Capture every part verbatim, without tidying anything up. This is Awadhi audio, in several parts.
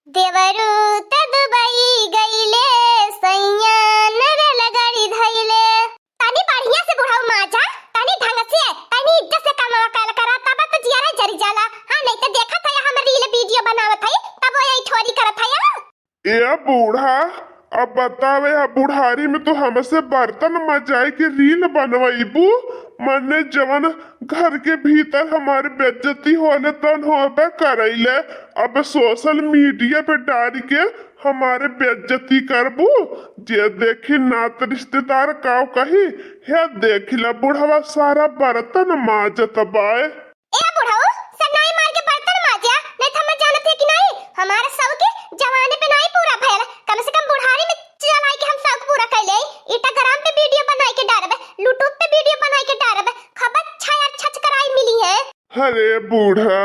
देवरू त दुबई गईले, सैया न रेलगाड़ी धइले। तनी बढ़िया से बुढ़ऊ माजा, तनी ढंग से, तनी इज्जत से कमावा कइल करा, तब तो जियरा जरी जाला। हाँ, नहीं तो देखत है हम reel video बनावत है, तब वो यही ठोरी करत है। ए बूढ़ा, अब बतावे, अब बुढ़ारी में तू हमसे बर्तन मजाई के reel बनवैबू? मने जवन घर के भीतर हमार बेइज्जती होले तन होबे करैले, अब social media पे डाल के हमारे बेइज्जती करबू? जे देखी नात रिश्तेदार काव कही, हे देखिला बुढ़वा सारा बर्तन माजत बाय। ए बुढ़ऊ, सन्नाई मार के बर्तन माजिया, नहीं तो हम जानत है कि नहीं, हमारा शौक के जवानी पे नहीं पूरा भयल, कम से कम बुढ़ारी में चलाई के हम शौक पूरा कर ले। Instagram पे video बनाई के डारबे, YouTube पे video बनाई के डारबे, खबर छाया छच कराई मिली है। अरे बूढ़ा,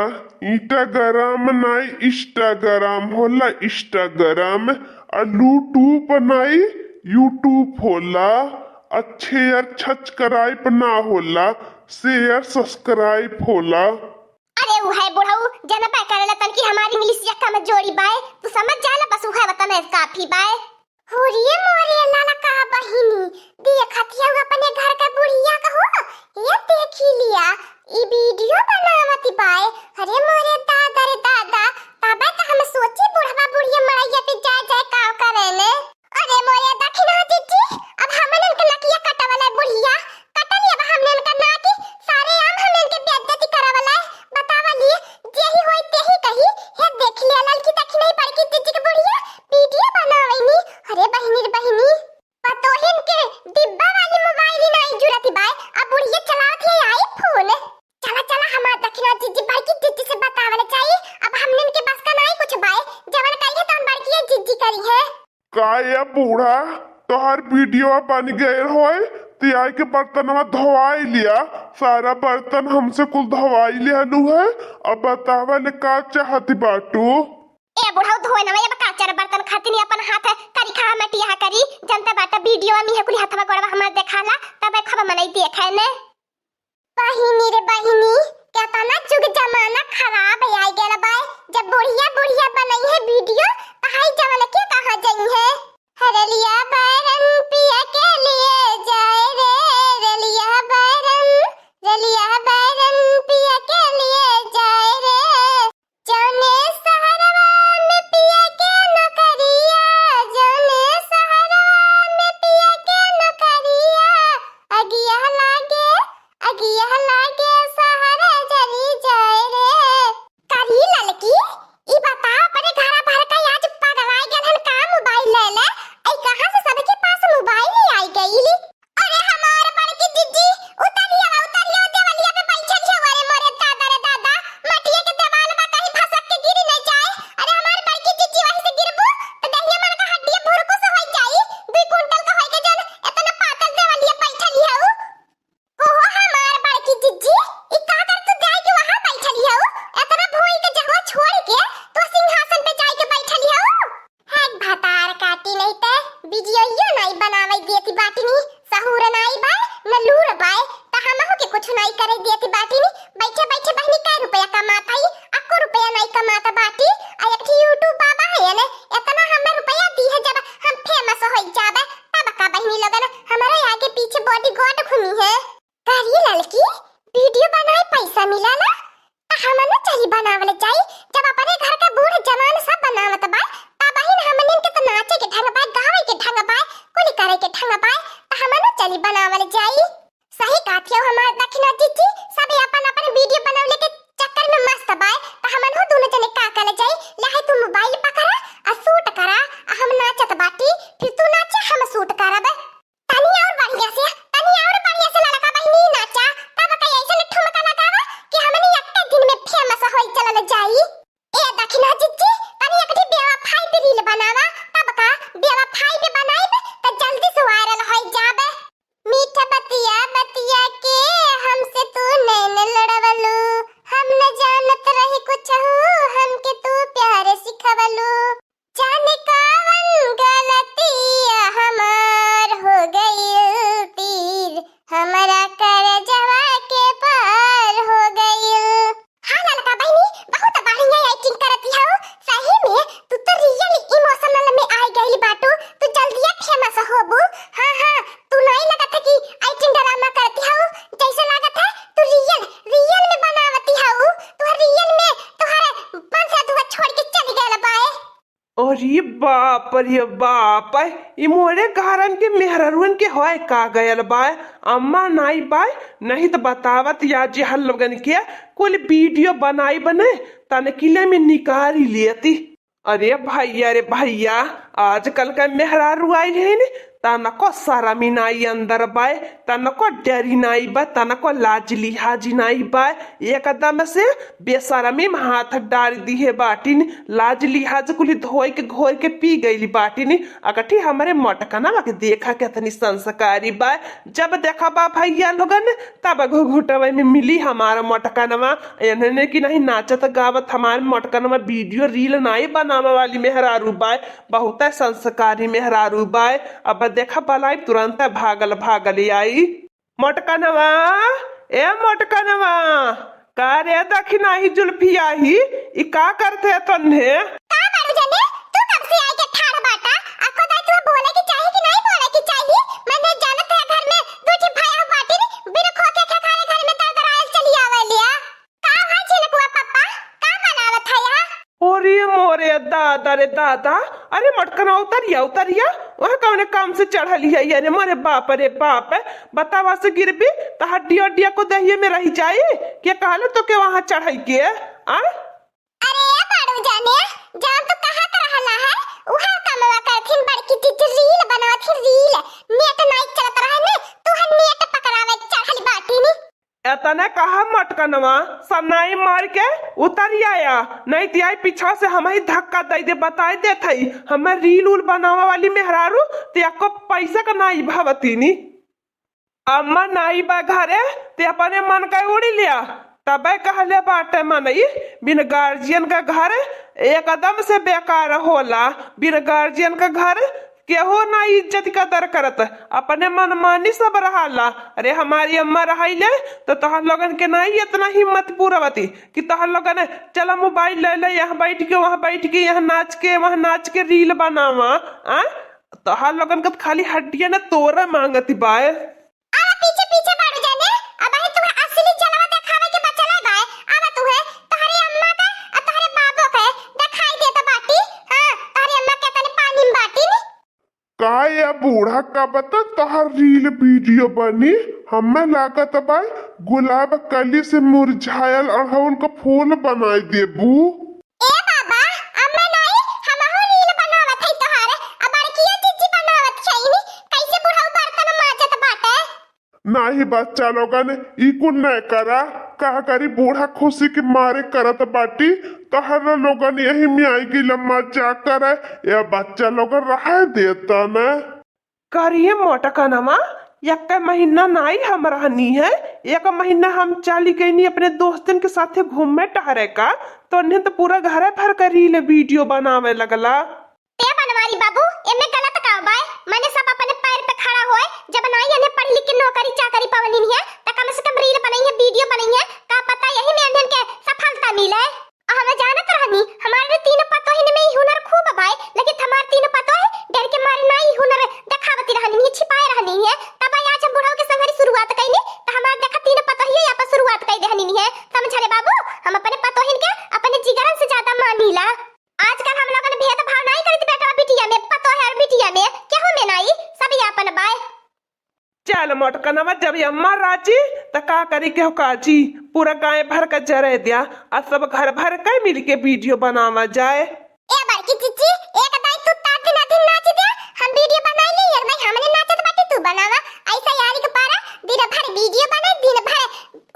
Instagram नहीं, Instagram होला, Instagram, आ YouTube नहीं, YouTube होला। अच्छे यार, subscribe ना होला, share, subscribe होला। अरे उहे बुढ़ऊ, जनबे करेला तन की हमारी English या कमजोरी बाय, तू समझ जाला, बस उहे वतन है काफी बाय। होरिये मोरे ललका बहिनी, देखत हियउ अपने घर का बुढ़िया का हो, ये देखी लिया, ई video बनावत बाय। अरे मोरे दादा रे दादा, तबे तो हम सोची बुढ़वा बुढ़िया मड़ैया पे जाए जाए काव करे ने। अरे मोरे दखिना जिज्जी, अब हमन इनके नकिया कटवले बुढ़िया, कटनी अब हमने इनका नाकी, सारे आम हमने इनके बेइज्जती करवले। बतावली, जेही होई तेही कही, हे देख ले ललकी दखिना बड़की जिज्जी के बुढ़िया, video बनावैनी। अरे बहिनी रे बहिनी, पतोहिन के डिब्बा वाली mobile ही नहीं जुरत बाय, अब बुढ़िया चलावत है iPhone। चला चला हमार दखिना जिज्जी बड़की जिज्जी से बतावले जाई, अब हमने इनके बस का नहीं कुछ बाय, जवन कही है तवन बड़की जिज्जी करी है। का ये बूढ़ा, तोहार video बन गए होए, ते आई के बर्तनवा धोवाई लिया, सारा बर्तन हमसे कुल धोवाई लिया नु है। अब बतावा ले का चाहती बाटू? ए बुढ़ऊ धोए नवा, अब का चार बर्तन खाती नहीं अपन हाथ है, करी खा मटिया करी, जनता बाटा video में है कुल हथवा गोड़वा हमार देखाला, तब खूब मनई देखे ने। बहिनी रे बहिनी, केतना जुग जमाना खराब आइ गइल बा। जब बुढ़िया बुढ़िया बनई है video, त हाई जवन के कहाँ जई है। रलिया बैरन पिया के लिए जाए रे, रलिया बैरन, रलिया बैरन पिया के लिए जाए रे। जौने शहरवा में पिया के नौकरिया, जौने शहरवा में पिया के नौकरिया, अगिया लागे, अगिया लागे शहर जरी जाए रे। करी ललकी, ई बताओ अपने घरा भर का आज पगलाइ गइल हन का mobile ले ले? आई कहाँ से सबके पास mobile ही आइ गइल? अरे हमार बड़की जिज्जी, उतरिया बा, उतरिया, देवलिया पे बैठल है। अरे मोरे दादा रे दादा, मटिया के देवाल बा, कहीं भसक के गिरी नहीं जाए। अरे हमार बड़की जिज्जी, वहीं से गिरबू त देहिया मन का हड्डिया भुरकुस होइ जाई। दुई कुंटल का होइ के जन एतना पातल देवलिया बैठल है उ। ओहो हमार बड़की जिज्जी, ई का कर तू जाए के वहाँ बैठल है उ? एतना भोई के जगह छोड़ के तू सिंहासन पे जाए के बैठल है उ। हैक भतार काटी नहीं ते वीडियो यो नहीं बनावे देती बाटिनी, सहूर नहीं बाय, न लूर बाय, त हमहू के कुछ नहीं करे देती बाटिनी। बैठे बैठे बहिनी कै रुपया कमात हई, अक्को रुपया नहीं कमात बाटी। आ एक ठी YouTube बाबा है ने, इतना हमें रुपया दी है, जब हम famous हो जाबे, तब का बहिनी लोगन हमारे आगे पीछे bodyguard घूमी है। करी ललकी, वीडियो बनाए पैसा मिला ना, त हमनो चली बनावल जाई। जब अपने घर का बूढ़ जवान सब बनावत बा, तब बहिन हमनिन के त नाचे के ढंग बा, गावे के ढंग बा, कुल करे के ढंग बा, त हमनो चली बनावल जाई। सही कहत हो हमार दखिना जिज्जी, सब अपन अपन वीडियो बनवले के चक्कर में मस्त बा, त हमनो दोनों जने का कल जाई, लहे तू mobile पकड़ा आ shoot करा, आ हम नाचत बाटी, फिर तू नाचे हम shoot करब। तनी और बढ़िया से, तनी और बढ़िया से ललका बहिनी नाचा, तब कई ऐसन ठुमका लगावा कि हमनी एक दिन में famous होई चलल जाई। ए दखिना जिज्जी, तनी एक ठी बेवफाई पे reel बनावा, तब का बेवफाई पे बनाइब त जल्दी से viral होई जाबे। मीठा बतिया बतिया के हमसे तू नैन लड़वलू, हम न जानत रही कुछ, हमके तू प्यार सिखवलू। जाने कवन गलती अरे बाप रे बाप, ई मोरे घरन के मेहरारुअन के होय का गयल बाय? अम्मा नाई बाय, नहीं त बतावत या जे हर लोगन के कुल वीडियो बनाई बने, तनकिले में निकाली लेती। अरे भैया रे भैया, आजकल का मेहरारू आइल है ने, तनको शरमी नाई अंदर बाय, तनको डरी नाई बा, तनको लाज लिहाज नाई बाय। एकदम से बेशरमी में हाथ डाल दिहे बाटिन, लाज लिहाज कुली धोई के घोर के पी गइली बाटिन। अकठी हमरे मोटकनवा के देखा केतनी संस्कारी बाय। जब देखबा भैया लोगन, तब घुघुटवे में मिली हमार मोटकनवा। एन्हने की नहीं नाचत गावत हमार मोटकनवा, वीडियो रील नाई बनावे वाली मेहरारू बाय, बहुत संस्कारी मेहरारू बाय। अब देखा बलाई तुरंत भागल भागल आई। मोटकनवा, ए मोटकनवा, का रे दखिनाही जुल्फियाही, ई का करत है तन्हे? का बारू जाने, तू कब से आई के ठाड़ बाटा? अक्को दाई तू बोले की चाही कि नहीं बोले की चाही? मैंने जानत है घर में दू ठे भैया बाटिन, बिन खोखे खेखारे घर में दरदरायल चली आवे लिया। का भाई छिलकुआ पप्पा, का बनावत है यहाँ? अरे मोरे दादा रे दादा, अरे मोटकनवा उतरिया, उतरिया, वहाँ कौने काम से चढ़ली है? अरे मोरे बाप रे बाप, बतावा से गिरबी त हड्डी उड्डिया को दहिये में रह जाई। के कहले तो के वहाँ चढ़ाई के? आ? अरे ए बाड़ू जाने, जौन तू कहत रहला है, उहे कमवा करथिन बड़की जीजी, रील बनावत ही रील। नेट नाई चलत रहे ने, तू है नेट पकड़ावे चढ़ल बाटी नी। एतने कहा मोटकनवा, सनाई मार के उतर आया, नहीं त आई पीछा से हम ही धक्का दे दे, बताई देत हई, हमें रील उल बनावे वाली मेहरारू, ते एको पैसा का नाई भवतीनी। अम्मा नाई बा घरे, ते अपने मन का उड़ी लिया। तबे कहले बाटे मनई, बिन गार्जियन का घर एकदम से बेकार होला, बिन गार्जियन का घर केहू ना इज्जत कदर करत, अपने मनमानी सब रहाला। अरे हमारी अम्मा रहैले तो तोहर लोगन के नाई इतना हिम्मत पूरवती कि तोहर लोगन चला मोबाइल ले ले, यहाँ बैठ के, वहाँ बैठ के, यहाँ नाच के, वहाँ नाच के रील बनावा। आ, तोहर लोगन के तो खाली हड्डिया ना तोरा मांगती बाय। आवा पीछे पीछे बाड़ू जाने, अबही तुहे असली जलवा देखावे के बचले बाय। आवा तुहे तोहरे अम्मा का आ तोहरे बाबो के देखाई देत बाटी। हाँ, तोहरे अम्मा के तने पानी में बाटी नी। का या बूढ़ा का बता तोहर रील वीडियो बनी? हमें लागत बाय गुलाब कली से मुरझायल अड़हुल का फूल बनाई देबू। ए बाबा, अम्मा नाई, हमहू रील बनावत हई तोहार, आ बड़किया जीजी बनावत छईनी, कैसे बुढ़ऊ बर्तन माजत बाटे। नाही बच्चा लोगन, ई कुल न करा, का करी, बूढ़ा खुशी के मारे करत बाटी, तोहर लोगन यही में आई गइल मजा करे, ए बच्चा लोगन रहे देता न। करिए मोटकनवा, एक महीना नाई हम रहनी है, एक महीना हम चली गईनी अपने दोस्तन के साथे घूमे टहरे का, तो उन्हें तो पूरा घरे भर के रील वीडियो बनावे लगला। ए बनवारी बाबू, एमे गलत का बाय? मने सब अपने पैर पे खड़ा होए, जब नाई एने पढ़ लिख के नौकरी चाकरी पवनी है, त कम से कम रील बनई है, वीडियो बनई है, का पता यही में एनहन के सफलता मिले। आ हमें जानत रहनी, हमारे तीन पतोहिन में ई हुनर खूब बाय, लेकिन हमार तीन पतोह डर के मारे ना ई हुनर देखावती रहनी है, छिपाए रहनी है। तब आज हम बुढ़ऊ के संगरी शुरुआत कईनी, त हमार देखा तीन पतोहिए यहाँ पर शुरुआत कई देहनी है। समझ रे बाबू, हम अपने पतोहिन के अपने जिगरन से ज्यादा मानीला। आजकल हम लोगन भेदभाव नाई करत बेटवा बिटिया में, पतोह और बिटिया में, केहू में नाई, सब ये अपन बाय। चल मोटकनवा, जब ये अम्मा राजी, त का करी केहू काजी, पूरा गाय भर के जरे दिया, आ सब घर भर के मिल के वीडियो बनावा जाए। ए बड़की चिच्ची, एक दाई तू तार दिन दिन नाच दिया, हम वीडियो बनाई ली, एक दाई हमने नाचत बाटी तू बनावा, ऐसा यारी के पारा, दिन भर वीडियो बनाए, दिन भर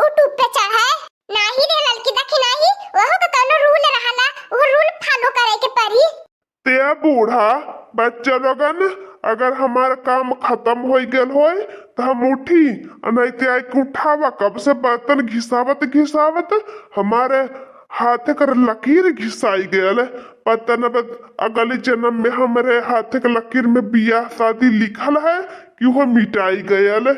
YouTube पे चढ़ाए। नाही रे ललकी दखिनाही, वहू के कौनो रूल रहला, वो रूल फॉलो करे के पड़ी। ते बूढ़ा, बच्चा लोगन, अगर हमार काम खत्म होई गेल होए, त हम उठी, आ नहीं ते आई के उठावा, कब से बर्तन घिसावत घिसावत हमारे हाथे कर लकीर घिसाई गेल। पता न बा अगले जन्म में हमरे हाथे के लकीर में बियाह शादी लिखल है कि वो मिटाई गयल।